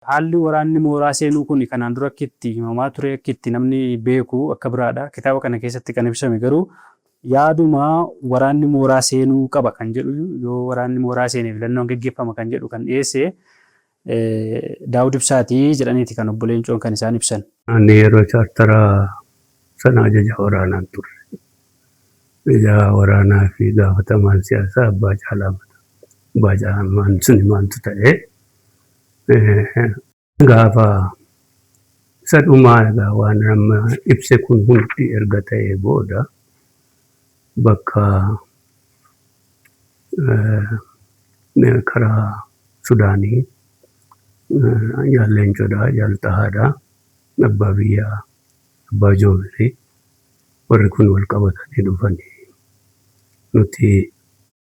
Haalli waraanni mooraa seenuu kun kanaan dura akka itti himamaa ture, akka itti namni beeku akka biraadha. Kitaaba kana keessatti kan ibsame garuu yaaduma waraanni mooraa seenuu qaba kan jedhu, yoo waraanni mooraa seene filannoon geggeeffama kan jedhu kan dhiyeesse Daawud Ibsaatii jedhaniiti kan obbo Leencoon kan isaan ibsan. Ani yeroo chaartaraa sana ajaja waraanaan turre. Ajaja waraanaa fi gaafatamaan siyaasaa Abbaa Caalaa Mata. Abbaa Caalaa suni maaltu ta'e, gaafa isa dhumaa egaa waan amma ibse kun hundi erga ta'ee booda bakka karaa Sudaanii Jaal Leencoodha, Jaal Xahaadha, Abbaa Biyyaa, Abbaa Joobirii, warri kun wal qabatanii dhufanii, nuti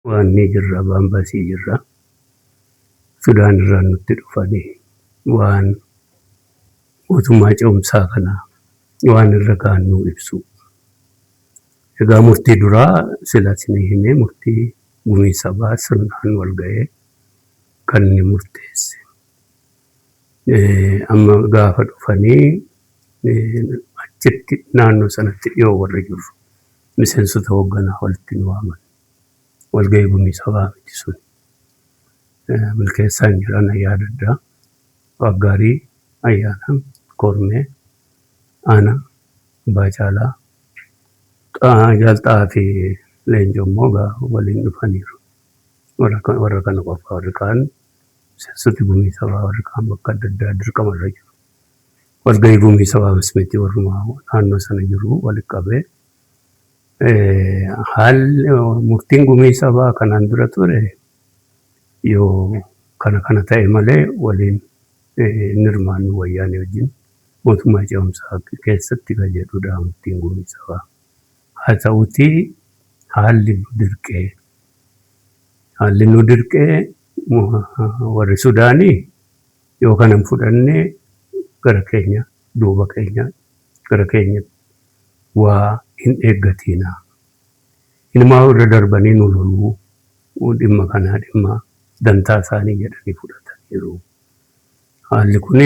waan ni jirra, baambasii jirra. Sudaan irraa nutti dhufanii waan mootummaa ce'umsaa kana waan irra ga'an nuu ibsu. Egaa murtii duraa sila isinii himee, murtii gumii sabaa sirnaan wal ga'ee kan inni murteesse. Amma gaafa dhufanii achitti naannoo sanatti dhiyoo warri jirru miseensota hoogganaa walitti nu waaman. Walga'ii gumii sabaa miti sun. Milkeessaan jiran yaadadha. Waggaarii, Ayyaana, Kormee, Ana, Abbaa Caalaa, Jaal Xahaa fi Leencoo immoo waliin dhufaniiru. Warra kana qofa, warri kaan miseensoti gumii sabaa warri kaan bakka adda addaa dirqama irra jiru. Walga'ii gumii sabaa miti, warruma naannoo sana jiru walitti qabee haalli murtiin gumii sabaa kanaan dura ture yoo kana kana ta'e malee waliin hin hirmaannu Wayyaanee wajjin mootummaa ce'umsaa keessatti kan jedhudha murtiin gumii sabaa. Haa ta'uutii haalli nu dirqee warri Sudaanii yoo kana hin fudhanne gara keenya, duuba keenya, gara keenya waa hin eeggatina. Inumaa irra darbanii nu loluu, dhimma kanaa dhimma dantaa isaanii jedhanii fudhataniiru. Haalli kun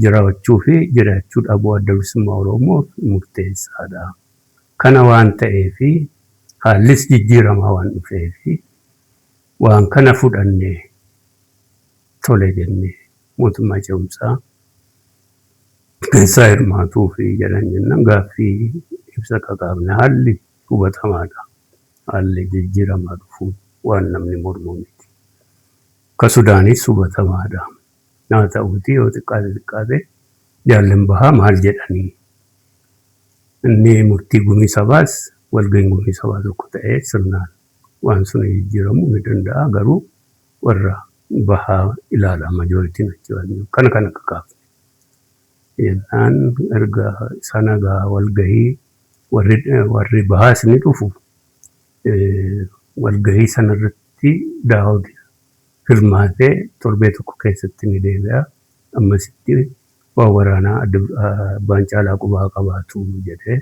jiraachuu fi jiraachuu dhabuu Adda Bilisummaa Oromoof murteessaadha. Kana waan ta'eef, haallis jijjiiramaa waan dhufeef, waan kana fudhannee tole jennee mootummaa ce'umsaa keessaa hirmaatuu fi jedhan jennaan gaaffii ibsa qaqaabne, haalli hubatamaadha. Haalli jijjiiramaa dhufuu waan namni mormu miti. Akka Sudaanis hubatamaadha. Haa ta'uutii yoo xiqqaate xiqqaate jaallan bahaa maal jedhanii, inni murtii gumii sabaas walga'iin gumii sabaa tokko ta'ee sirnaan waan sun jijjiiramuu ni danda'a, garuu warra bahaa ilaala, majorityn achi waan jiru kana kana kakaafne jennaan, erga sana gaa walgahii warri bahaas ni dhufu. Walgahii sanarratti Daawud hirmaatee torbee tokko keessatti ni deebi'a. Ammasitti waan waraanaa Abbaan Caalaa qubaa qabaatu jedhee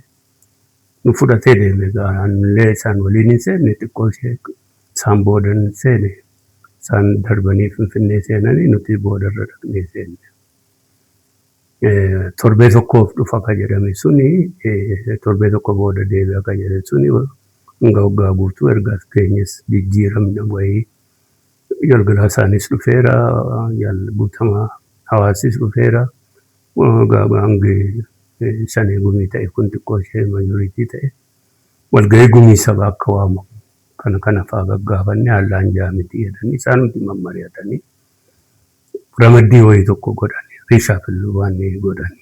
nu fudhatee deeme. Illee isaan waliin hin seenne, xiqqoo ishee isaan booda hin seene. Isaan darbanii Finfinnee seenanii, nuti boodarra dhaqnee seenne. Torbee tokkoof dhufa ka jedhame suni, torbee tokko booda deebi'a ka jedhame suni, hanga waggaa guutuu erga as geenyes jijjiiramni wayii jalgalaa isaanis dhufeera, guutamaa hawaasis dhufeera. Hangi shanee gumii ta'e kun xiqqoo ishee majority ta'e walgahii gumii sabaa akka waamamu kana kana fa'aa gaggaafanne, haallaan jaamiti jedhanii isaanumti mammari'atanii ramaddii wayii tokko godhani, reshuffle waan godhani.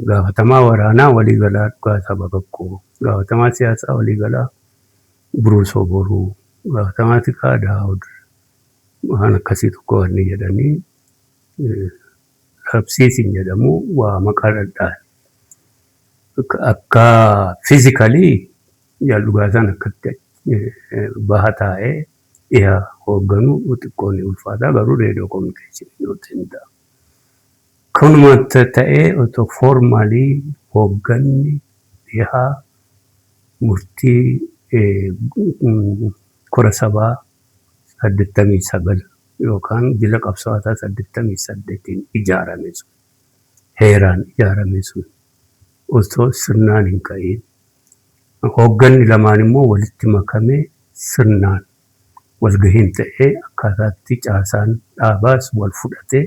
Gaafatamaa waraanaa waliigalaa Dhugaasaa Bakakkoo, gaafatamaa siyaasaa waliigalaa Buruusoo Boruu, gaafatamaa tikaa Daawud, waan akkasii tokko wanni jedhanii labsiisin jedhamu waa maqaa dhadhaan. Akka physically Jaal Dhugaasaan akkatti baha taa'ee dhiha hoogganu xiqqoo ni ulfaata, garuu radio communication yoo ta'e ta'a. Kanuma ta'ee otoo formally hoogganni dhihaa murtii kora sabaa 89 yookaan jila qabsaa'otaa 88n ijaarame sun, heeraan ijaarame sun osoo sirnaan hin ka'iin, hoogganni lamaan immoo walitti makamee sirnaan walgahiin ta'ee, akkaataatti caasaan dhaabaas wal fudhatee,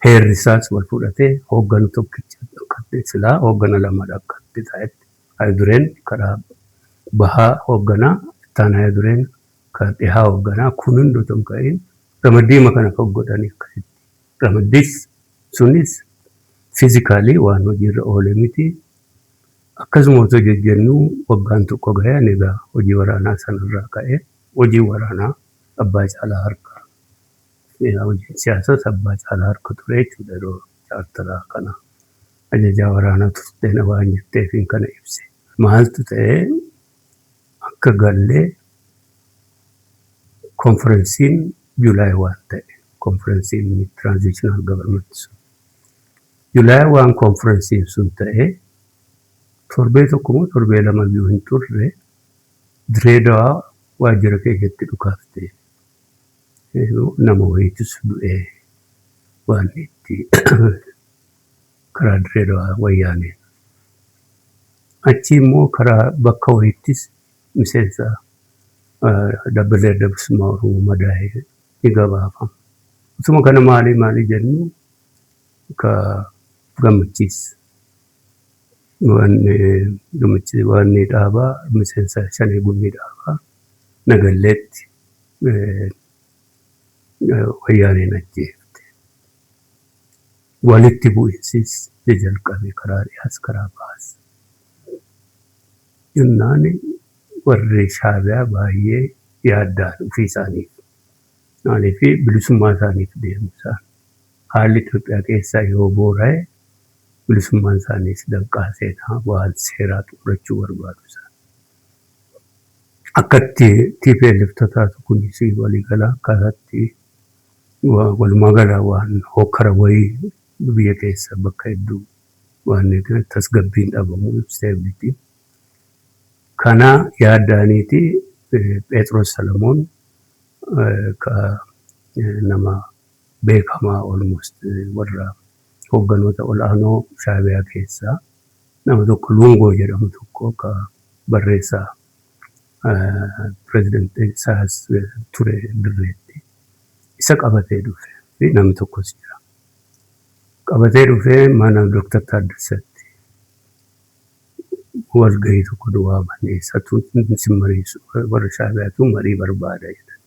heerri isaas wal fudhatee, hooggana tokkicha akkatti silaa hooggana lamadha akkatti ta'etti, hayyu-dureen karaa bahaa hoogganaa, ittaan hayyu-dureen karaa dhihaa hoogganaa, kun hundi otoo hin ka'iin ramaddiima kana kan godhanii akkasitti. Ramaddiis sunis physically waan hojiirra oole miti. Akkasuma otoo jejjennuu waggaan tokko gahee, ani egaa hojii waraanaa sanarraa ka'ee, hojii waraanaa abbaa caalaa harka, hojiin siyaasaas abbaa caalaa harka ture jechuudha. Yeroo chaartaraa kana ajajaa waraanaa turte waan jetteefin kana ibse. Maaltu ta'ee, akka gallee konferensiin July 1 ta'e, konferensiin transitional government sun. July 1 konferensiin sun ta'e, torbee tokko moo torbee lama iyyuu hin turre, Direedawaa waajjira keenyatti dhukaafte, nama wayiitus du'ee, waan itti karaa Direedawaa wayyaaneen. Achi immoo karaa bakka wayiittis miseensa Dabbalee Adda Bilisummaa Oromoo madaa'ee ni gabaafama. Utuma kana maalii maalii jennu, ka Gammachiis, wanni Gammachiis, wanni dhaabaa, miseensa Shanee Gumii dhaabaa Nagalleetti wayyaaneen ajjeefte. Walitti bu'insis jalqabe karaa dhiyaas karaa bahaas. Jennaan warri Shaabiyaa baay'ee yaaddaan ofii isaaniif. Maaliif, bilisummaa isaaniif deemu isaan. Haalli Itoophiyaa keessaa yoo boora'e bilisummaan isaaniis danqaa seenaa, waan seeraa xumurachuu barbaadu isaan. Akkatti TPLF tataatu kunis waliigala akkaataatti walumaa gala waan hokkara wayii biyya keessa bakka hedduu waan tasgabbiin dhabamu, stability. Kana yaaddaaniiti Phexros Salamoon, ka nama beekamaa, almost warra hoogganoota ol'aanoo Shaabiyaa keessaa nama tokko, Lungoo jedhamu tokko, ka barreessaa pirezidantii Isaayyaas ture dirreetti, isa qabatee dhufe fi namni tokkos jira. Qabatee dhufee mana Dooktar Taaddasatti walgahii tokko nu waamanii, isatu si mariisu, warra Shaabiyaatu marii barbaada jedhan.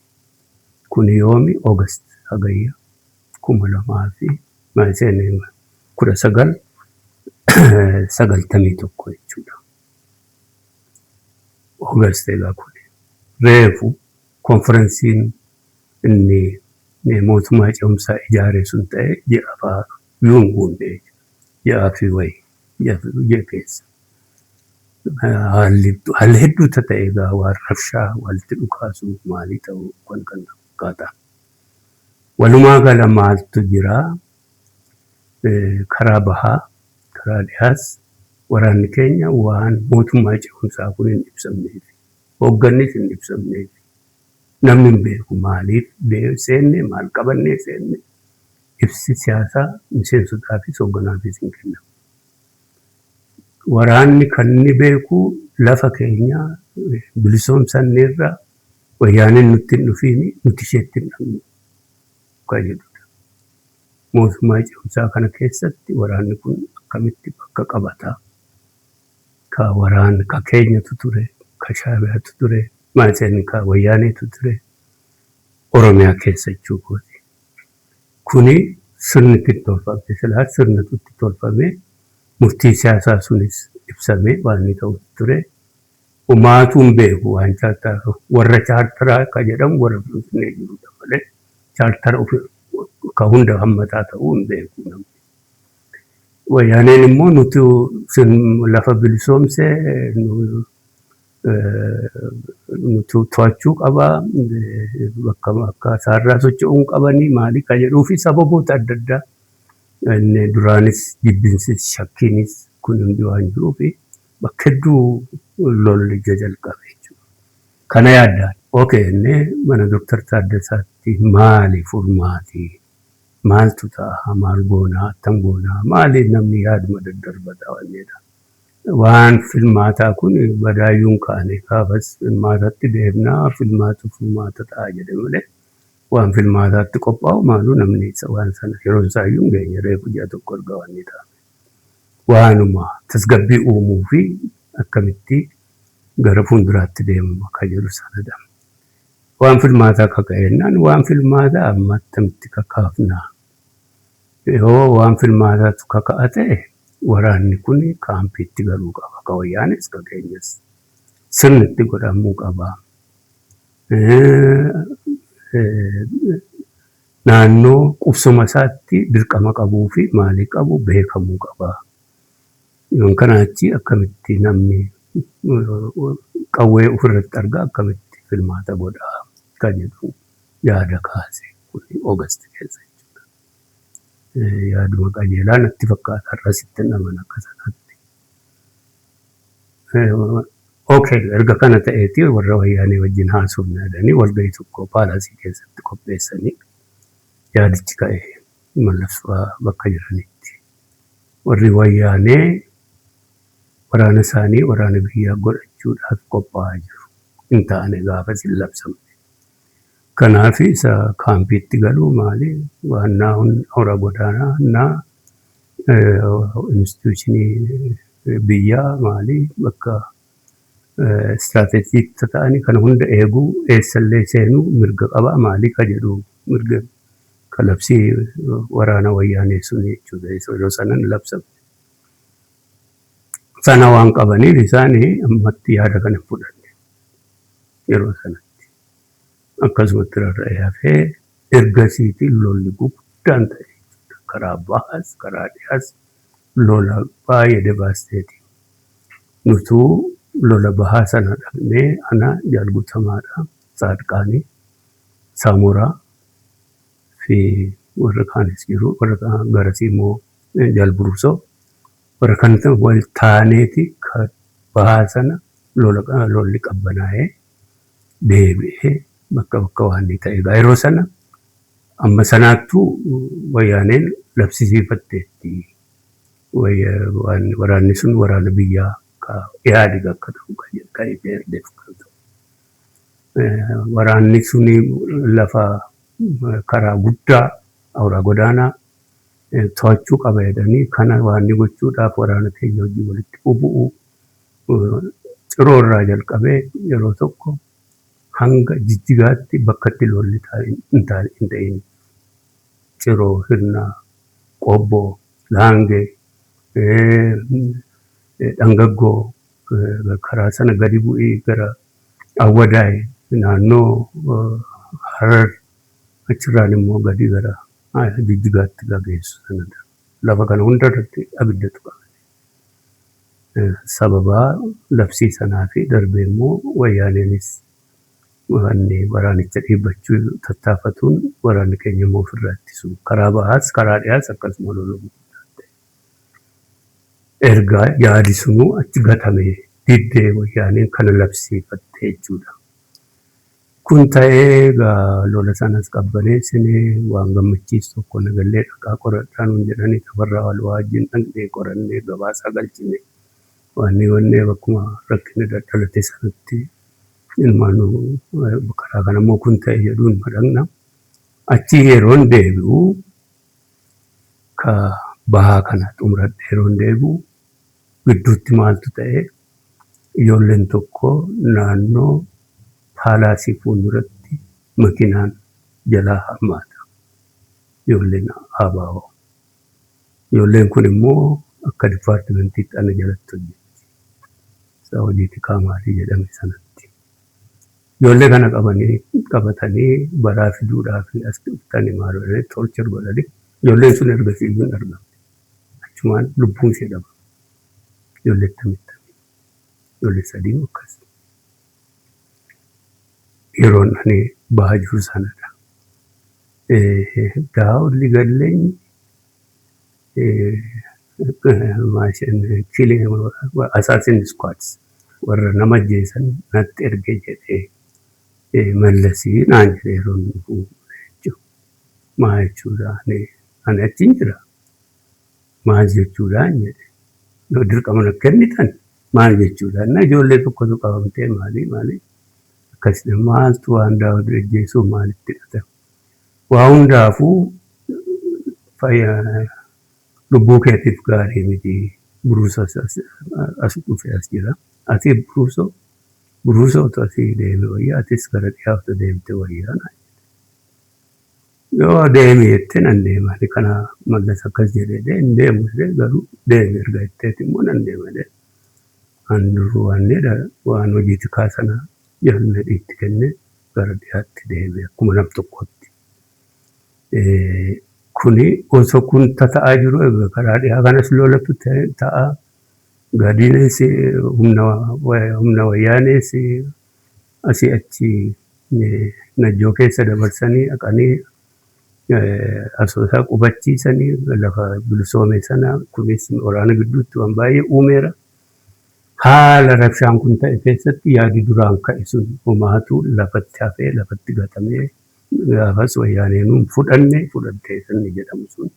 Kun yoomi? August, Hagayya 1991 jechuudha. August egaa kun reefu konferensiin inni mootummaa ce'umsaa ijaare sun ta'e ji'a fa'aa yuun guunne, ji'aa fi wayii, ji'a keessa. Haalli hedduutu ta'e egaa, waan rabshaa, walitti dhukaasuu, maalii ta'uu kan kana fakkaata. Walumaa gala maaltu jira? Karaa bahaa karaa dhiyaas waraanni keenya waan mootummaa ce'umsaa kun hin ibsamneef, hooggannis hin ibsamneef, namni hin beeku maaliif seenne, maal qabannee seenne, ibsi siyaasaa miseensotaafis hoogganaafis hin kennamu. Waraanni kan inni beeku lafa keenya bilisoomsanneerra, wayyaaneen nutti hin dhufiini, nuti isheetti hin dhaqnu kan jedhudha. Mootummaa ce'umsaa kana keessatti waraanni kun akkamitti bakka qabata? Ka waraana ka keenyatu ture, ka Shaabiyaatu ture, maal ka wayyaaneetu ture Oromiyaa keessa jechuu kooti. Kuni sirni itti tolfame, silaa sirnatu itti tolfame, murtii siyaasaa sunis ibsamee waan inni ta'u ture. Homaatu hin beeku waan chaartara, warra chaartaraa ka jedhamu warra Finfinnee jirudha malee chaartara ka hunda hammataa ta'uu hin beeku namni. Wayyaaneen immoo nuti sin lafa bilisoomse, nuti to'achuu qabaa, bakka akka isaarraa socho'uu hin qabanii, maali ka jedhuu fi sababoota adda addaa inni duraanis jibbinsis shakkiinis kun hundi waan jiruuf bakka hedduu lolli ija jalqabe jechuudha. Kana yaaddaan. Okay, inni mana Dooktar Taaddasaatti maali furmaati? Maaltu ta'a? Maal goonaa? Attam goonaa? Maali namni yaaduma daddarbata wannedha. Waan filmaataa kun badaayyuun kaane gaafas filmaatatti deemnaa, filmaatu furmaata ta'a jedhe malee waan filmaataatti qophaa'u maaluu namni waan sana yeroon isaayyuu hin geenye, reefu ji'a tokko erga waan ni ta'a. Waanuma tasgabbii uumuu fi akkamitti gara fuulduraatti deemama akka jedhu sanadha. Waan filmaataa kaka'ennaan, waan filmaataa amma akkamitti kakaafnaa? Yoo waan filmaataatu kaka'a ta'e, waraanni kun kaampiitti galuu qaba. Ka Wayyaanis ka keenyas sirni itti godhamuu qaba. Naannoo qubsuma isaatti dirqama qabuu fi maalii qabu beekamuu qaba. Yoon kana achi akkamitti namni qawwee ofirratti argaa akkamitti filmaata godhaa kan jedhu yaada kaase, kun August keessa jechuudha. Yaaduma qajeelaa natti fakkaata, har'asitti naman akka sanaatti. Okay, erga kana ta'eeti warra Wayyaanee wajjin haasofna jedhanii walgahii tokko paalaasii keessatti qopheessanii yaadichi ka'e Mallasfaa bakka jiranitti. Warri Wayyaanee waraana isaanii waraana biyyaa godhachuudhaaf qophaa'aa jiru. Hin taane, gaafas hin labsamne. Kanaaf isa kaampiitti galuu maali waannaa hora godaanaa naa institution biyyaa maali bakka strategic ta'anii kana hunda eeguu, eessallee seenuu mirga qabaa maalii ka jedhu, mirga kalabsii waraana Wayyaanee sun jechuudha. Yeroo sana hin labsamne. Sana waan qabaniif isaan ammatti yaada kana hin fudhanne yeroo sanatti. Akkasumatti rarra'ee hafee ergasiitii lolli guddaan ta'e jechuudha. Karaa bahaas karaa dhiyaas lola baay'ee devastating. Nutuu lola bahaa sana dhaqnee, ana, Jaalgutamaadha, Tsaadqaanii, Saamoraa fi warra kaanis jiru, warra garasii immoo Jaalburuusoo, warra kan wal taaneeti bahaa sana lola lolli qabbanaa'ee deebi'ee bakka bakka waan inni ta'e. Egaa yeroo sana amma sanaattuu Wayyaaneen labsisiifatteetti. Waraanni sun waraana biyyaa Ihaadig akka ta'u kan EPRDF kan ta'u. Waraanni suni lafa karaa guddaa awuraa godaanaa to'achuu qaba jedhanii, kana waan inni gochuudhaaf waraana keenya wajjin walitti bu'u, Ciroo irraa jalqabee yeroo tokko hanga Jijjigaatti bakka itti lolli hin ta'in. Ciroo, Hirnaa, Qobboo, Laangee, Dhangaggoo, karaa sana gadi bu'ii gara Awwadaay, naannoo Harar, achirraan immoo gadi gara Jijjigaatti gageessu sanadha. Lafa kana hunda irratti abiddatu qabate. Sababaa labsii sanaa fi darbee immoo Wayyaaneenis wanni waraanicha dhiibbachuu tattaafatuun waraanni keenya immoo ofirraa ittisu. Karaa bahaas karaa dhiyaas akkasuma loluu guddaa ta'e. Erga yaadi sunuu achi gatamee diddee Wayyaaneen kana labsiifatte jechuudha. Kun ta'ee egaa lola sanas qabbaneessinee, waan gammachiisu tokko nagallee dhaqaa qoradhaa nuun jedhanii, Tafarraa wal wajjin dhaqnee qorannee gabaasaa galchine. Wanni wanni bakkuma rakkinni dhadhalate sanatti ilmaan karaa kana immoo kun ta'e jedhuun madaqna. Achi yeroon deebi'u, ka bahaa kana xumuradhe yeroon deebi'u, gidduutti maaltu ta'e? Ijoolleen tokko naannoo paalaasii fuulduratti makinaan jalaa hammaata. Ijoolleen ABO. Ijoolleen kun immoo akka departmentiitti ana jalatti hojjetti. Isa hojii tikaa maalii jedhame sanatti. Ijoollee kana qabanii qabatanii baraa fiduudhaaf as dhuftanii maal godhanii torture godhanii, ijoolleen sun ergasii iyyuu hin argamne. Achumaan lubbuun ishee dhabame. Ijoollee akkamittamii? Ijoollee sadii akkas. Yeroon ani bahaa jiru sanadha. Daawud Ligalleeny assassin squads warra nama ajjeesan natti erge jedhee Mallasii naan jedhe yeroo inni dhufu jechuudha. Maa jechuudha, ani achiin jira. Maal jechuudhaan jedhe. Dirqama na kennitan maal jechuudha. Na ijoollee tokkotu qabamtee maalii maalii akkasidha. Maaltu waan Daawud ajjeesuu maalitti hidhata? Waa hundaafuu fayyaa lubbuu keetiif gaarii miti. Buruusa as dhufe as jira. Ati buruusoo buruusootu asii deeme wayyaa, atis gara dhiyaatu deemte wayyaa naan jedhe. Yoo deemi jettee nan deema. Ani kana Mallas akkas jedhee hin deemu jedhee, garuu deemi erga jetteeti immoo nan deema jedhee. An duruu waan waan hojii tikaa sana jalli itti kennee gara dhiyaatti deeme akkuma nam tokkotti. Kuni osoo kun tata'aa jiru egaa karaa dhiyaa kanas lolatu ta'a. Gadiinis humna wayyaanees asii achi Najjoo keessa dabarsanii dhaqanii Asoosaa qubachiisanii lafa bilisoome sana, kunis waraana gidduutti waan baay'ee uumeera. Haala rabshaan kun ta'e keessatti yaadi duraan ka'e sun homaatu lafatti hafee lafatti gatamee, gaafas wayyaaneenuu fudhanne fudhattee sanni jedhamu sun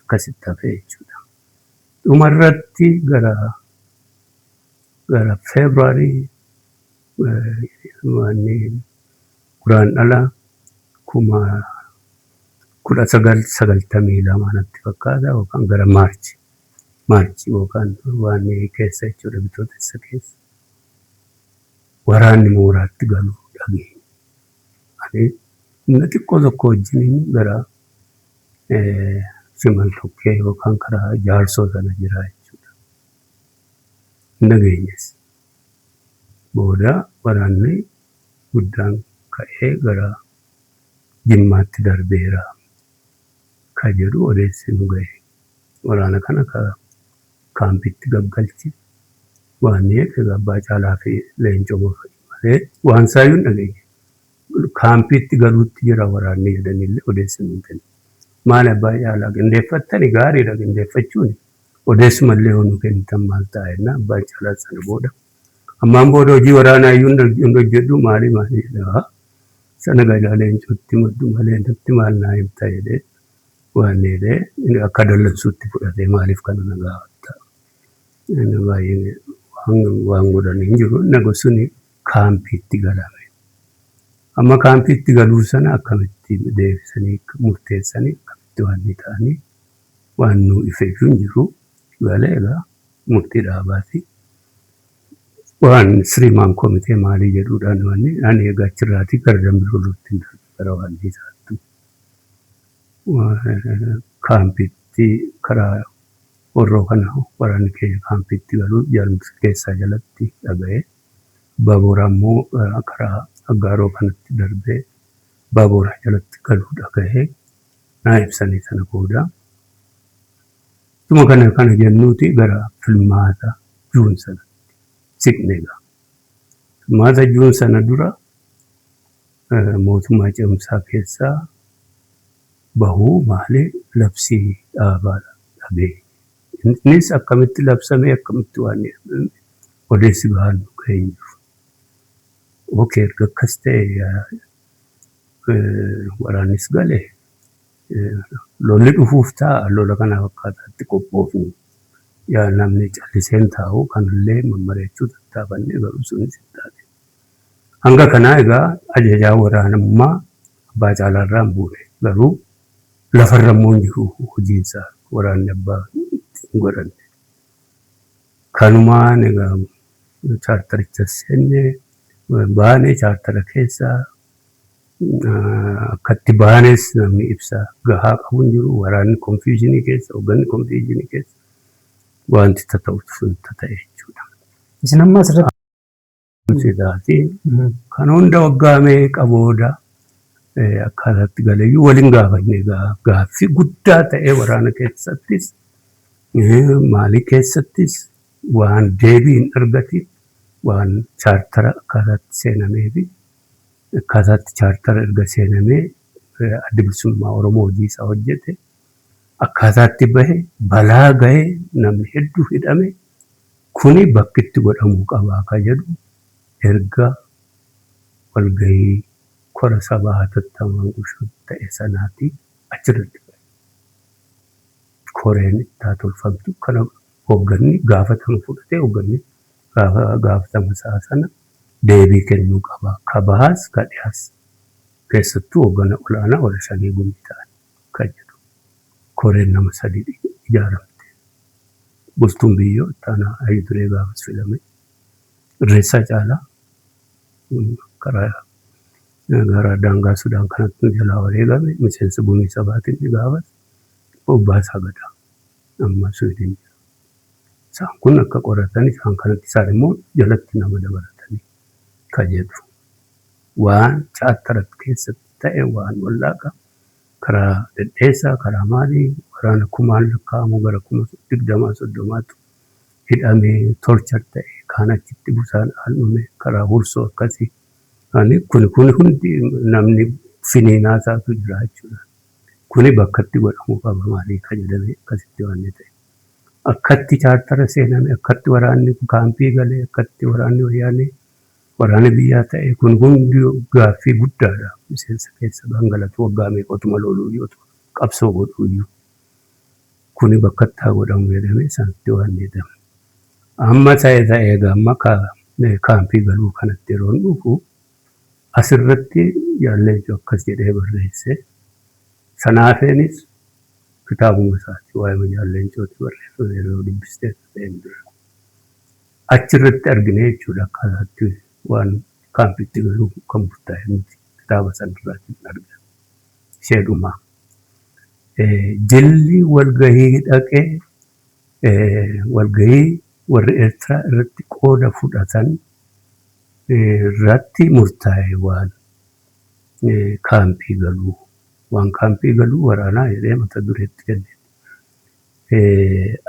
akkasitti hafee jechuudha. Dhumarratti gara Feebruaarii, wanni Guraandhala 1992 natti fakkaata, yookaan gara Maarchi yookaan waan keessa jechuudha, Bitootessa keessa waraanni mooraatti galuu dhageenya. Ani humna xiqqoo tokko wajjiniin gara Shimal Tokkee yookaan karaa Jaarsoo sana jira jechuudha. Hin dhageenyes. Booda waraanni guddaan ka'ee gara Jimmaatti darbeera ka jedhu odeessi nu gahe. Waraana kana ka kaampitti gaggalche waan egaa Abbaa Caalaa fi Leencoo fa'i malee waan saayyuu hin dhageenye. Kaampiitti galuutti jira waraanni jedhanillee odeessi nu kennu. Maal Abbaa Caalaa qindeeffattani gaariidha, qindeeffachuun odeessumallee yoo nu kennitan maal ta'a jennaan, Abbaan Caalaa sana booda ammaan booda hojii waraanaa iyyuu hin hojjedhu maali maali jedha. Sana gadaa Leencootti maddu malee natti maal naa himta jedhee waan jedhee akka dallansuutti fudhatee, maaliif kana na gaafatta? Baay'ee waan godhan hin jiru. Nago suni kaampiitti galame. Amma kaampiitti galuu sana akkamitti deebisanii murteessanii, akkamitti waan ni ta'anii waan nu ifeeyyuu hin jiru. Galee egaa murtii dhaabaati. Waan siriimaan komitee maalii jedhuudhaan wanni ani egaa achirraatii gara Dambi Doollootti hin darbe, gara waan isaattu kaampiitti karaa Horroo kana waraanni keenya kaampiitti galuu jaalmisa keessaa jalatti dhaga'ee, Abbaa immoo karaa Aggaaroo kanatti darbee Abbaa Booraa jalatti galuu dhaga'ee naa ibsanii. Sana booda tuma kana kana jennuuti gara filmaata Juun sana siqne egaa. Filmaata Juun sana dura mootummaa ce'umsaa keessaa bahuu maali labsii dhaabaa dhageenye. Innis akkamitti labsamee, akkamitti waan odeessi gahaan nu ga'ee hin jiru. Okay, erga akkas ta'e waraannis galee lolli dhufuuf ta'a, lola kanaaf akkaataatti qophoofnu. Yaa namni calliseen taa'u kanallee mammareechuu tattaafannee, garuu sunis hin taane. Hanga kanaa egaa ajajaa waraanummaa Abbaa Caalaarraa hin buune, garuu lafarra immoo hin jiru, hojiinsaa waraanni abbaa hin godhanne. Kanumaan egaa chaartaricha seenne baane. Chaartara keessaa akkatti baanes namni ibsa gahaa qabu hin jiru. Waraanni confusion keessa, hoogganni confusion keessa, wanti tata'u sun tata'e jechuudha. Isin amma asirratti Sidaati. Kan hunda waggaa meeqa booda akkaataatti galeeyyuu waliin gaafanne. Gaaffii guddaa ta'ee waraana keessattis maalii keessattis waan deebii hin argatin, waan chaartara akkaataatti seenamee fi akkaataatti chaartara erga seenamee Adda Bilisummaa Oromoo hojii isaa hojjete, akkaataatti bahe, balaa gahe, namni hedduu hidhame, kuni bakki itti godhamuu qabaa ka jedhu erga walgahii Kora sabaa hatattamaan gushoo ta'e sanaati achirratti ba'e. Koreen itti haa tolfamtu kana hoogganni gaafatama fudhatee, hoogganni gaafatama isaa sana deebii kennuu qaba. Ka bahaas ka dhiyaas, keessattuu hooggana olaanaa warra Shanee Gumii ta'an kan jedhu. Koreen nama sadii ijaaramte. Bultuun Biyyoo itti aanaa Hayyu Duree gaafas filame. Irreessaa Caalaa karaa gara daangaa Sudaan kanatti nu jalaa wareegame, miseensa gumii sabaatiin gaafas, Bobbaasaa Gadaa amma Suwiidin jira. Isaan kun akka qoratan, isaan kanatti isaan immoo jalatti nama dabalatanii ka jedhu. Waan chaartara keessatti ta'e, waan wallaaqa karaa Dhedheessaa, karaa maalii, waraana kumaan lakkaa'amu gara 20,000 30tu hidhamee torture ta'e, kaan achitti busaan dhume, karaa Hursoo akkasii. Kun hundi namni finiinaa isaatu jira jechuudha. Kuni bakkatti godhamuu qaba maalii ka jedhame akkasitti waan ta'e. Akkatti chaartara seename, akkatti waraanni kaampii galee, akkatti waraanni wayyaanee waraana biyyaa ta'e, kun hundi gaaffii guddaadha. Miseensa keessa gangalatu waggaa meeqotuma loluu iyyuu, qabsoo godhuu iyyuu. Kuni bakkatti haa godhamu jedhamee sanatti waan jedhame. Amma ta'e ta'e egaa amma kaampii galuu kanatti yeroo dhufu, asirratti Jaal Leencoo akkas jedhee barreesse. Sanaafeenis kitaabuma isaati waa'ee Jaal Leencooti barreeffame yeroo dubbistee ta'een dura. Achirratti argine jechuudha akkaataatti waan kaampiitti galuu kan murtaa'e miti kitaaba sanarraatti argame. Ishee dhumaa. Jilli walgahii dhaqee, walgahii warri Eertiraa irratti qooda fudhatan irratti murtaa'e waan kaampii galuu. Waan kaampii galuu waraanaa jedhee mata dureetti kenne.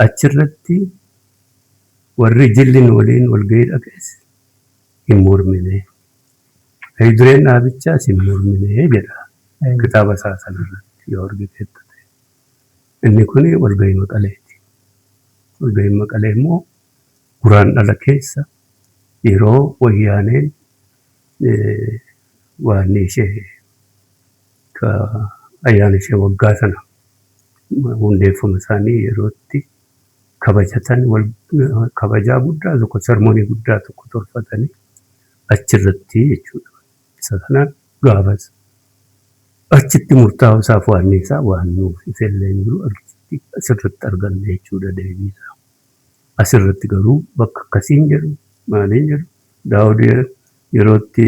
Achirratti warri jilli nu waliin walgahii dhaqees hin mormine. Dureen dhaabichaas hin mormine jedha kitaaba isaa sanarratti yoo argiteetta ta'e. Inni kun walgahii Maqaleeti. Walgahiin Maqalee immoo Guraandhala keessa, yeroo wayyaaneen waan ishee ayyaana ishee waggaa sana hundeeffama isaanii yerootti kabajatan, kabajaa guddaa tokko, ceremony guddaa tokko tolfatanii achirratti jechuudha. Isa kana gaafas achitti murtaa'uu isaaf waan isaa waan nuuf ifellee hin jiru, achitti asirratti arganne jechuudha deebii isaa. Asirratti garuu bakka akkasiin jedhu maaliin jedhu, Daawud yerootti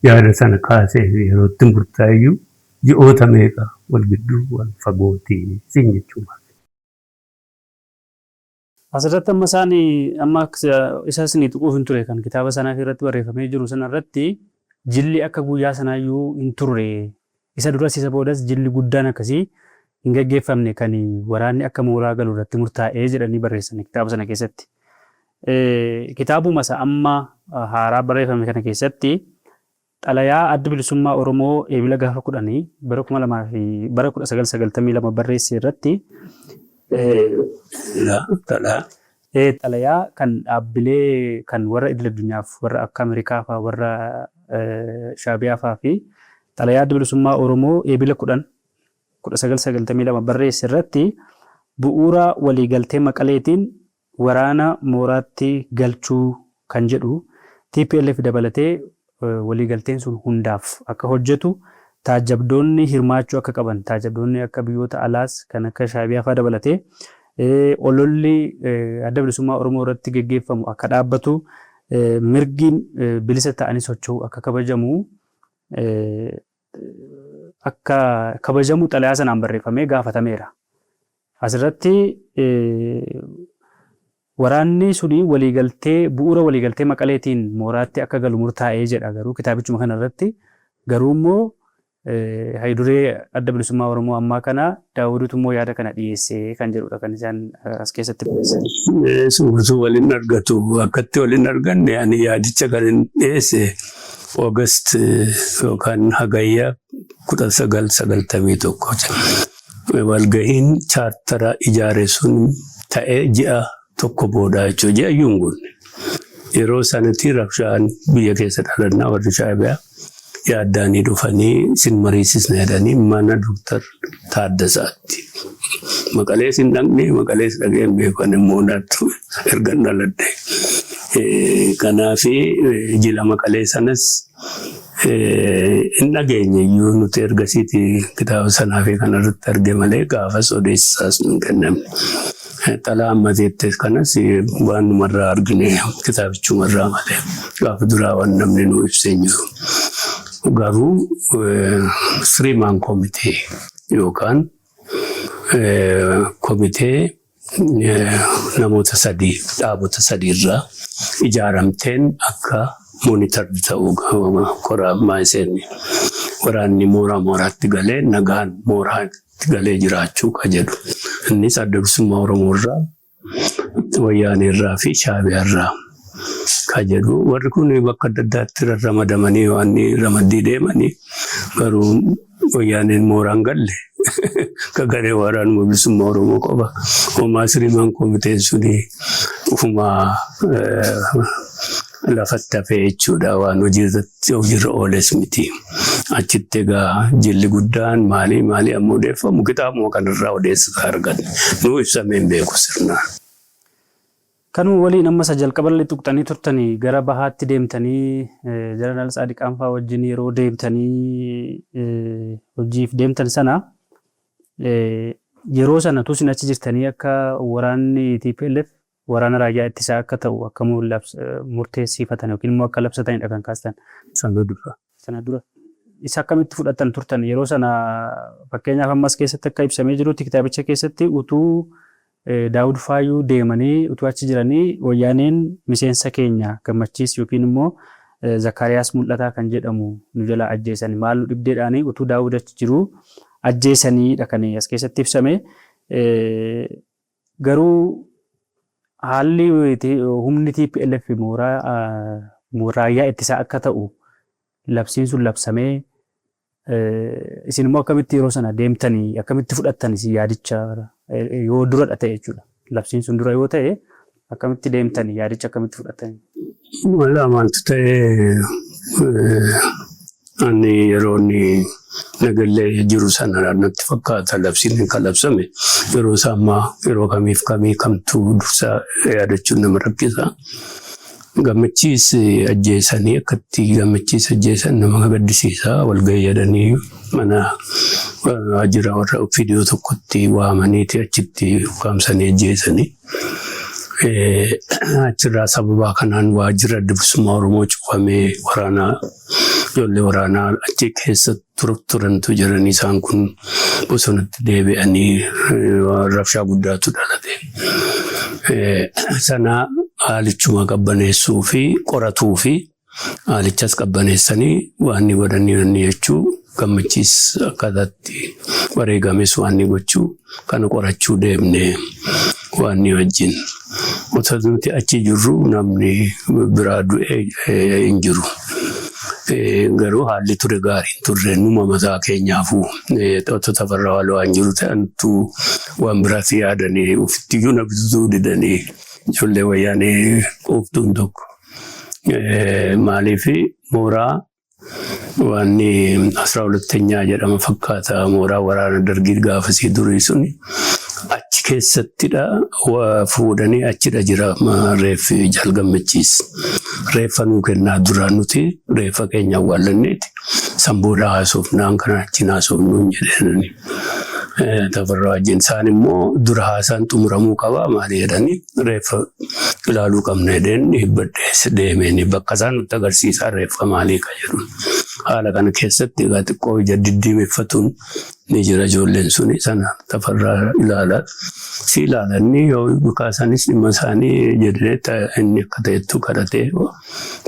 yaada sana kaasee fi yerootti murtaa'eyyuu ji'oota meeqa wal gidduu, wal fagooti siin jechuudha. Asirratti amma isaan amma isa isinii tuquuf hin ture, kan kitaaba sanaa irratti barreeffamee jiru sana irratti jilli akka guyyaa sanaayyuu hin turre. Isa duras isa boodas jilli guddaan akkasii hin gaggeeffamne kan waraanni akka mooraa galu irratti murtaa'ee jedhanii barreessan kitaaba sana keessatti. Kitaabuma isa amma haaraa barreeffame kana keessatti xalayaa Adda Bilisummaa Oromoo Eebila gaafa 10 bara 2000 fi bara 1992 barreesse irratti, xalayaa kan dhaabbilee kan warra idil addunyaaf, warra akka Ameerikaa fa'aa, warra Shaabiyaa fa'aa fi xalayaa Adda Bilisummaa Oromoo Eebila 10 1992 barreesse irratti, bu'uura waliigaltee Maqaleetiin waraana mooraatti galchuu kan jedhu TPLF dabalatee waliigalteen sun hundaaf akka hojjetu taajjabdoonni hirmaachuu akka qaban, taajjabdoonni akka biyyoota alaas kan akka Shaabiyaa fa'aa dabalatee, ololli Adda Bilisummaa Oromoo irratti geggeeffamu akka dhaabbatu, mirgi bilisa ta'anii socho'uu akka kabajamu xalayaa sanaan barreeffamee gaafatameera. Asirratti waraanni suni waliigaltee bu'uura waliigaltee Maqaleetiin mooraatti akka galu murtaa'ee jedha, garuu kitaabichuma kana irratti garuu immoo hayiduree Adda Bilisummaa Oromoo ammaa kana Daawuditu immoo yaada kana dhiyeessee kan jedhudha kan isaan as keessatti barreessan. Suutu waliin argatu, akkatti waliin arganne, ani yaadicha kan hin dhiyeesse August yookaan Hagayya 1991. Walgahiin chaartara ijaare sun ta'ee ji'a tokko booda jechuudha. Ji'a iyyuu hin guunne. Yeroo sanatti rabshaan biyya keessa dhalannaa warri Shaabiyaa Yaaddaanii dhufanii isin mariisisna jedhanii mana Dooktar Taaddasaatti. Maqalees hin dhaqne, Maqalees dhaqee hin beeku ani immoo naattu ergan dhaladhe. Kanaaf jila Maqalee sanas hin dhageenye iyyuu nuti ergasiiti kitaaba sanaa fi kanarratti arge malee gaafas odeessisaas nun kennamne. Xalaa amma jettes kanas waan numarraa argine kitaabichumarraa malee gaafa duraa waan namni nu ibsee hin jiru. Garuu three-man committee yookaan komitee namoota sadii, dhaabota sadiirraa ijaaramteen akka monitor ta'uu kora maayiseen waraanni mooraa mooraatti galee nagaan mooraatti galee jiraachuu ka jedhu. Innis Adda Bilisummaa Oromoo irraa, Wayyaanee irraa fi Shaabiyaa irraa ka jedhu. Warri kun bakka adda addaatti rarramadamanii waan ramaddii deemanii, garuu Wayyaaneen mooraan galle ka garee Waraanuma Bilisummaa Oromoo qofa. Homaa three-man komiteen suni ufumaa lafatti hafee jechuudha, waan hojiirratti hojiirra ooles miti. Achitti egaa jilli guddaan maalii maalii amma odeeffamu kitaabuma kanarraa odeessisaa arganne. Nuu ibsamee hin beeku sirnaan. Kanuma waliin amma isa jalqaballee tuqxanii turtanii, gara bahaatti deemtanii Jeneraal Tsaadiqaan fa'aa wajjin yeroo deemtanii hojiif deemtan sana, yeroo sana utuu isin achi jirtanii akka waraanni TPLF waraana raayyaa ittisaa akka ta'u akka murteessifatan yookiin immoo akka labsatanidha kan kaastan. Sana dura. Sana dura. Isa akkamitti fudhattan turtan yeroo sana? Fakkeenyaaf, ammas keessatti akka ibsamee jirutti, kitaabicha keessatti, utuu Daawud Faayuu deemanii utuu achi jiranii Wayyaaneen miseensa keenya Gammachiis yookiin immoo Zakkaariyaas Mul'ataa kan jedhamu nu jalaa ajjeesani, maal nu dhibdeedhaanii utuu Daawud achi jiruu ajjeesaniidha kan as keessatti ibsame. Garuu haalli humni TPLF mooraa raayyaa ittisaa akka ta'u labsiin sun labsamee, isin immoo akkamitti yeroo sana deemtanii, akkamitti fudhattan isin yaadicha, yoo duradha ta'e jechuudha? Labsiin sun dura yoo ta'e, akkamitti deemtanii, yaadicha akkamitti fudhattanii? Walaa maaltu ta'ee, ani yeroo inni Nagallee jiru sana natti fakkaata labsiin kan labsame. Yeroo isaa ammaa yeroo kamiif kamii kamtu dursa yaadachuun nama rakkisa. Gammachiis ajjeesanii, akkatti Gammachiis ajjeesan nama gaddisiisa. Walgahii jedhanii mana waajjira warra viidiyoo tokkotti waamaniiti achitti ukkaamsanii ajjeesanii. Achirraa sababaa kanaan waajjira Adda Bilisummaa Oromoo cufamee, waraanaa, ijoollee waraanaa achi keessa turantu jiranii, isaan kun bosonatti deebi'anii rabshaa guddaatu dhalate. Sana haalichuma qabbaneessuu fi qoratuu fi haalichas qabbaneessanii waan ni godhanii wanni jechuu, Gammachiis akkaataatti wareegames waan ni gochuu kana qorachuu deemne waan ni wajjin. Otoo nuti achi jirru namni biraa du'e hin jiru. Garuu haalli ture gaarii hin turre, numa mataa keenyaafuu otoo Tafarraa Waaloo waan jiru ta'antu waan biraatti yaadanii ofittiyyuu na bituu didanii ijoollee Wayyaanee quuftuun tokko. Maaliif mooraa waan 12 jedhama fakkaata, mooraa waraana Dargii gaafasii durii suni achi keessattidha fuudhanii, achidha jira reeffi Jaal Gammachiis. Reeffa nuu kennaa, duraan nuti reeffa keenya awwaallanneeti san booda haasofnaan kana achiin haasofnuun jedhanii. Tafarraa wajjin isaan immoo dura haasaan xumuramuu qaba maali jedhanii, reeffa ilaaluu qabna jedheen hibbadhees deemeen bakka isaan nutti agarsiisaa reeffa maalii ka jedhu. Haala kana keessatti egaa xiqqoo ija diddiimeffatuun ni jira, ijoolleen suni sana Tafarraa ilaalaa. Si ilaalanni yoo kaasanis dhimma isaanii jedhee inni akka ta'ettu kadhatee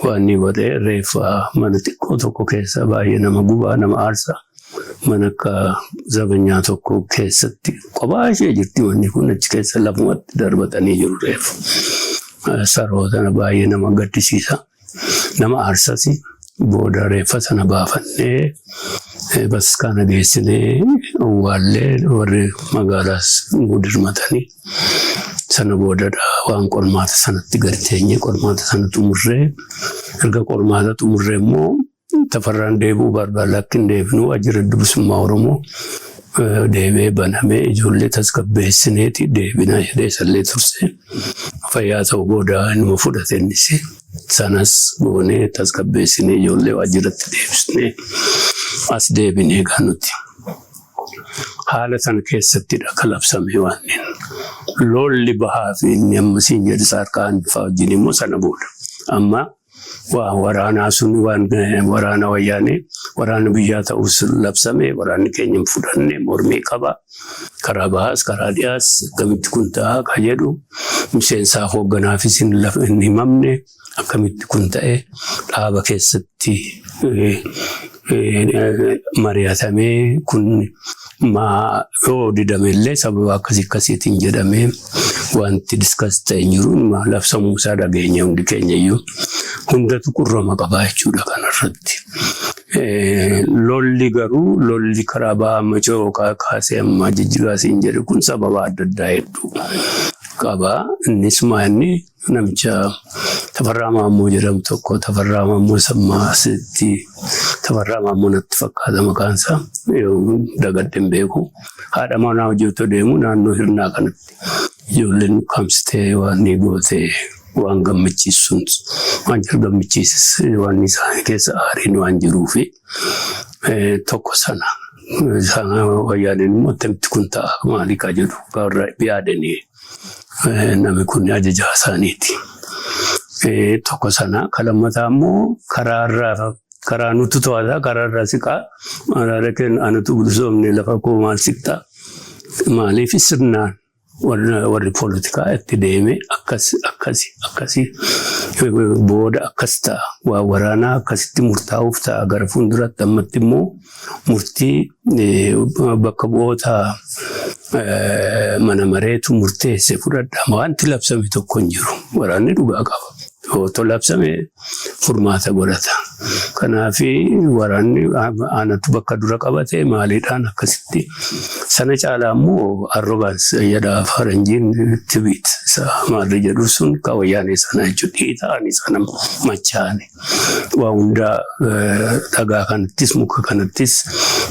waan ni godhee, reeffa mana xiqqoo tokko keessa, baay'ee nama gubaa, nama aarsa. Mana akka zabanyaa tokko keessatti kophaa ishee jirti manni kun, achi keessa lafumatti darbatanii jiru reeffa. Saroo sana baay'ee nama gaddisiisa. Nama aarsas. Booda reeffa sana baafannee bataskaana geessinee owwaallee, warri magaalaas nu dirmatanii, sana boodadha waan qormaata sanatti gadi teenye. Qormaata sana xumurree, erga qormaata xumurree immoo Tafarraan deebi'uu barbaada. Lakki hin deebinu, waajjirri Adda Bilisummaa Oromoo deebi'ee banamee ijoollee tasgabbeessineeti deebina jedhee isallee turse. Fayyaa ta'u booda inuma fudhate innis. Sanas goonee tasgabbeessinee ijoollee waajjiratti deebisnee as deebinee egaa nuti. Haala sana keessattidha kan labsame waan inni. Lolli bahaa fi inni amma siin jedhu Saarqaan fa'aa wajjin immoo sana booda. Amma waan waraanaa sun, waan waraana Wayyaanee waraana biyyaa ta'uus labsame, waraanni keenya hin fudhanne, mormii qaba. Karaa bahaas karaa dhiyaas akkamitti kun ta'a ka jedhu miseensaaf hoogganaafis hin himamne, akkamitti kun ta'e dhaaba keessatti mari'atamee kun maa yoo didame illee sababa akkasii akkasiitiin jedhamee wanti discuss ta'e hin jiru. Labsamuu isaa dhageenya hundi keenya iyyuu, hundatu qurrama qabaa jechuudha kanarratti. Lolli garuu, lolli karaa bahaa amma Corooqaa kaasee amma Jijjigaa siin jedhu kun sababa adda addaa hedduu qaba. Innis maa inni namicha Tafarraa Maammoo jedhamu tokko, Tafarraa Maammoo sammaa asitti, Tafarraa Maammoo natti fakkaata maqaan isaa, yoo dagadhe hin beeku. Haadha manaa hojii otoo deemu naannoo Hirnaa kanatti ijoolleen ukkaamsitee waan ni goote, waan gammachiisu waan jiru gammachiisis, waan isaan keessa aariin waan jiruufi tokko sana. Wayyaaneen immoo akkamitti kun ta'a, maalii kaa jedhu warra yaadanii namni kun ajajaa isaaniiti. Tokko sana. Kan lammataa immoo karaarraa karaa nutu to'ata, karaarraa siqaa araara kenna, anatu bilisoomne, lafa koo maal siqxaa, maaliif sirnaan warri poolitikaa itti deeme akkas akkasi akkasi booda akkas ta'a, waa waraanaa akkasitti murtaa'uuf ta'a gara fuulduratti, ammatti immoo murtii bakka bu'oota mana mareetu murteesse fudhadha. Wanti labsame tokko hin jiru. Waraanni dhugaa qaba. Otoo labsame furmaata godhata. Kanaaf waraanni aanatu bakka dura qabate maaliidhaan akkasitti sana caalaa immoo arrogance jedha faranjiin, ትዕቢት maalli jedhu sun kan Wayyaanee sana jechuudha. Dhiita'anii sana machaa'anii waa hundaa dhagaa kanattis muka kanattis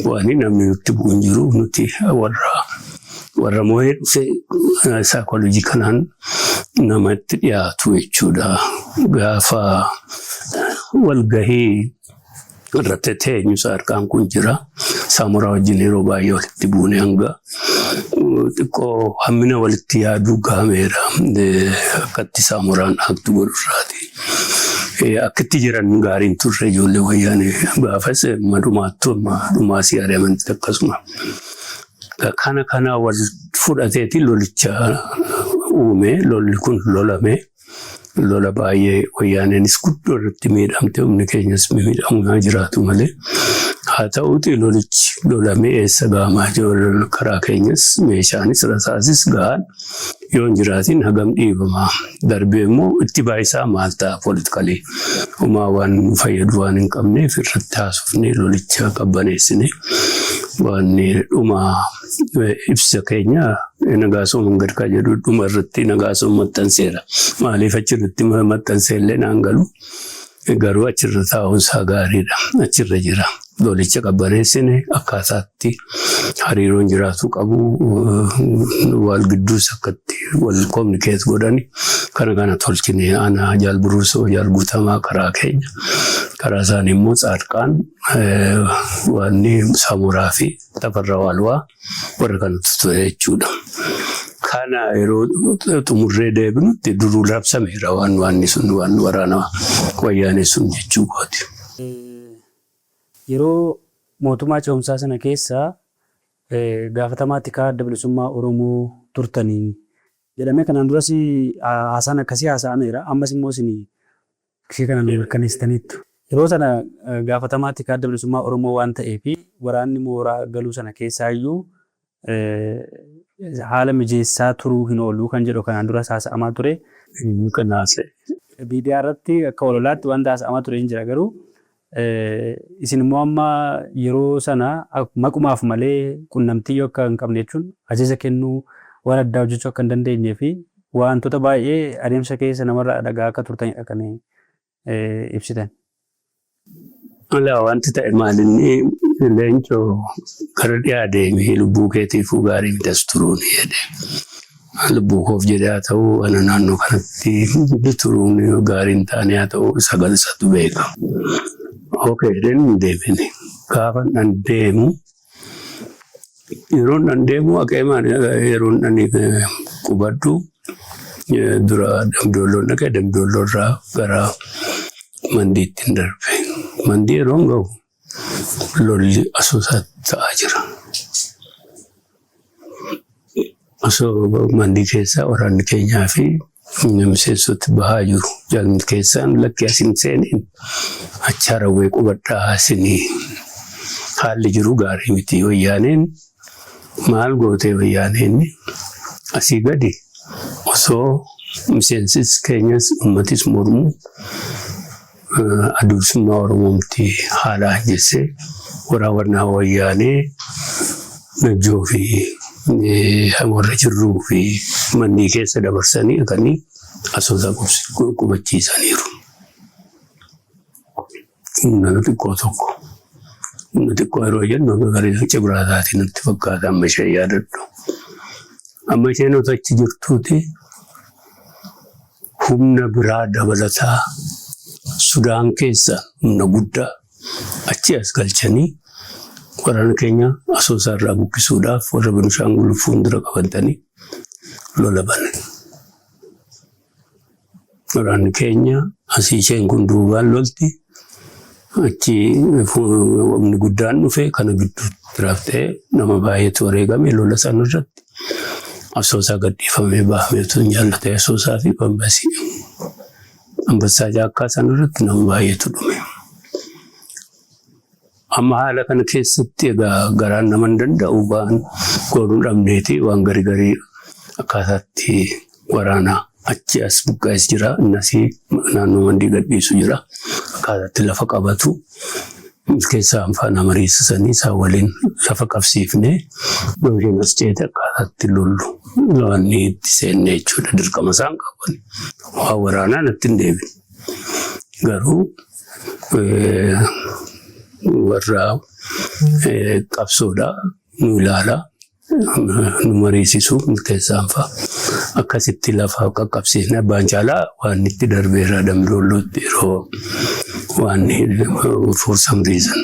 waan namni nutti bu'u hin jiru, nuti warra moo'ee dhufe saayikooloojii kanaan namatti dhiyaatu jechuudha. Gaafa walgahii irratti teenyu Saarqaan kun jira. Saamuraa wajjin yeroo baay'ee walitti buune, hanga xiqqoo hammina walitti yaaduu gahameera. Akkatti Saamuraan aaktu godhu irraati. Akkitti jiran gaariin turre ijoollee Wayyaanee gaafas amma dhumaattu, amma dhumaa si ari'amantti akkasuma. Kana wal fudhateeti lolicha uume, lolli kun lolame. Lola baay'ee Wayyaaneenis guddoo irratti miidhamte, humni keenyas miidhamaa jiraatu malee. Haa ta'uuti lolichi lolamee eessa gahamaa jiru, karaa keenyas meeshaanis rasaasis gahaan yoo hin jiraatin hagam dhiibamaa, darbee immoo itti baay'isaa maal ta'a, politically homaa waan nu fayyadu waan hin qabneef irratti haasofnee lolicha qabbaneessine. Waan dhuma ibsa keenya Nagaasoo Mangadkaa jedhu dhuma irratti Nagaasoo maxxanseera. Maaliif achirratti maxxansee illee naan galu, garuu achirra taa'uun isaa gaariidha. Achirra jira. Lolicha qabbaneessine, akkaataatti hariiroon jiraatu qabu, wal gidduus akkatti wal communicate godhani kana kana tolchine, ana Jaal Buruusoo, Jaal Guutamaa karaa keenya, karaa isaanii immoo Tsaadqaan, wanni Saamuraa fi Tafarraa Waalwaa warra kanatu ture jechuudha. Kana yeroo xumurree deebinutti duruu labsameera waan waanni sun, waan waraana Wayyaanee sun jechuu kooti. Yeroo mootummaa ce'umsaa sana keessa gaafatamaa tikaa Adda Bilisummaa Oromoo turtanii jedhamee kanaan duras haasaan akkasii haasa'ameera. Ammas immoo isin ishee kana nu mirkaneessitaniittu. Yeroo sana gaafatamaa tikaa Adda Bilisummaa Oromoo waan ta'eef waraanni mooraa galuu sana keessaayyuu haala mijeessaa turuu hin oolu kan jedhu kanaan duras haasa'amaa ture. Eenyu kan haasa'e? Miidiyaa irratti akka ololaatti wanta haasa'amaa ture hin jira, garuu isin immoo amma yeroo sana maqumaaf malee qunnamtii yoo akka hin qabne, jechuun ajaja kennuu, waan addaa hojjechuu akka hin dandeenyee fi wantoota baay'ee adeemsa keessa namarraa dhagaa akka turtanidha kan ibsitan. Alaa wanti ta'e maalinni Leencoo gara dhiyaa deemee lubbuu keetiifuu gaarii miti as turuun jedhe. Lubbuu koof jedhee haa ta'u, ana naannoo kanatti turuun gaarii hin taane haa ta'u, isa galsatu beeka. Okay jedheen hin deemini. Gaafa nan deemu, yeroon nan deemu haqeemaan yeroon nan qubadhu dura Damdoolloon dhaqee, Damdoolloo irraa gara Mandiitti hin darbe. Mandii yeroon gahu lolli Asoosaatti ta'aa jira. Osoo Mandii keessaa waraanni keenyaa fi miseensoti bahaa jiru. Jalmi keessaan lakki as hin seeniin, achi Harawwee qubadhaa, asinii haalli jiru gaarii miti. Wayyaaneen maal gootee, wayyaaneen asii gadi osoo miseensis keenyas uummatis mormuu Adda Bilisummaa Oromoomti haala ajjeessee waraabannaa wayyaanee Najjoo fi warra jirruu fi Mandii keessa dabarsanii dhaqanii Asoosaa qubachiisaniiru. Humna xiqqoo tokko. Humna xiqqoo yeroo jennu gara cibraataatiin natti fakkaata, amma ishee yaadadhu. Amma isheen otoo achi jirtuuti humna biraa dabalataa Sudaan keessa humna guddaa achi as galchanii waraana keenya Asoosaa irraa buqqisuudhaaf warra Benishaangul fuuldura qabatanii lola banan. Waraanni keenya asii, isheen kun duubaan lolti, achi humni guddaan dhufe, kana gidduutti raftee nama baay'eetu wareegame lola sana irratti. Asoosaa gadhiifamee bahameetu hin jaallatee, Asoosaa fi Bambasii. Ambassaa Jaakkaa sana irratti nama baay'eetu dhume. Amma haala kana keessatti egaa garaan nama hin danda'u, waan goonuu dhabneeti waan garii garii akkaataatti waraana achi as buqqa'es jira. Innas naannoo Mandii gadhiisu jira. Akkaataatti lafa qabatu keessaa faana mariisisanii isaan waliin lafa qabsiifnee yookiin as ceete akkaataatti lollu waan itti seenne jechuudha. Dirqama isaan qaban. Waan waraanaa natti hin deebine. Garuu warra qabsoodha nu ilaala, nu mariisisu keessaan fa'a. Akkasitti lafa qaqqabsiisne. Abbaan Caalaa waan itti darbeera Damdoollootti yeroo waan for some reason.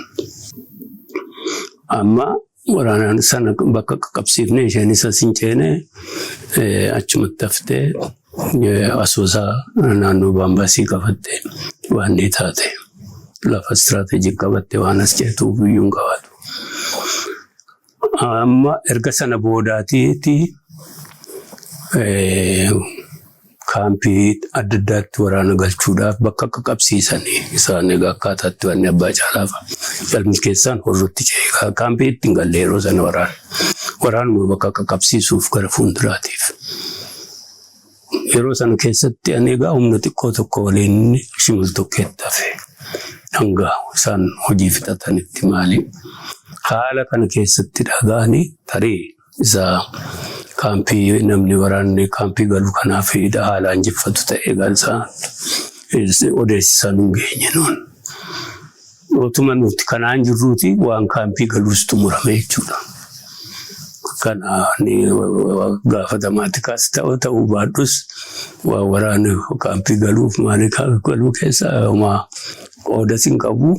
Amma waraanaan sana bakka qaqqabsiifne, isheenis as hin ceene, achumatti haftee Asoosaa naannoo Baambaasii qabatte, waan ni taate lafa strategic qabatte, waan as ceetuuf iyyuu hin qabaatu. Amma erga sana boodaatiiti kaampii adda addaatti waraana galchuudhaaf bakka akka qabsiisanii isaan egaa akkaataatti wanni Abbaa Caalaa fa'a galmi keessaan horrotti ce'ee kaampii itti hin galle yeroo sana waraana. Waraanuma bakka akka qabsiisuuf gara fuulduraatiif. Yeroo sana keessatti ani egaa humna xiqqoo tokko waliin Shimal Tokkeetti hafe. Hanga isaan hojii fixatanitti maali. Haala kana keessatti dhaga'anii tarii isa kaampii namni waraanni kaampii galu kanaaf haala injiffatu ta'e egaa isaan odeessisan hin geenye nuun. Otuma nuti kanaan jirruuti waan kaampii galuus xumurame jechuudha. Kana gaafatamaatti kaas ta'uu baadhus, waan waraanni kaampii galuuf maali galuu keessa homaa qoodas hin qabu.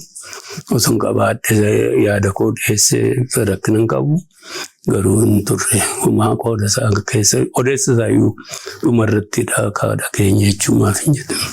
Osoo hin qabaadhe yaada koo dhiyeessee rakkina hin qabu. Garuu hin turre, homaa qooda isaa keessa odeessa isaayyuu dhumarratti dhageenya jechuumaaf hin jedhamu.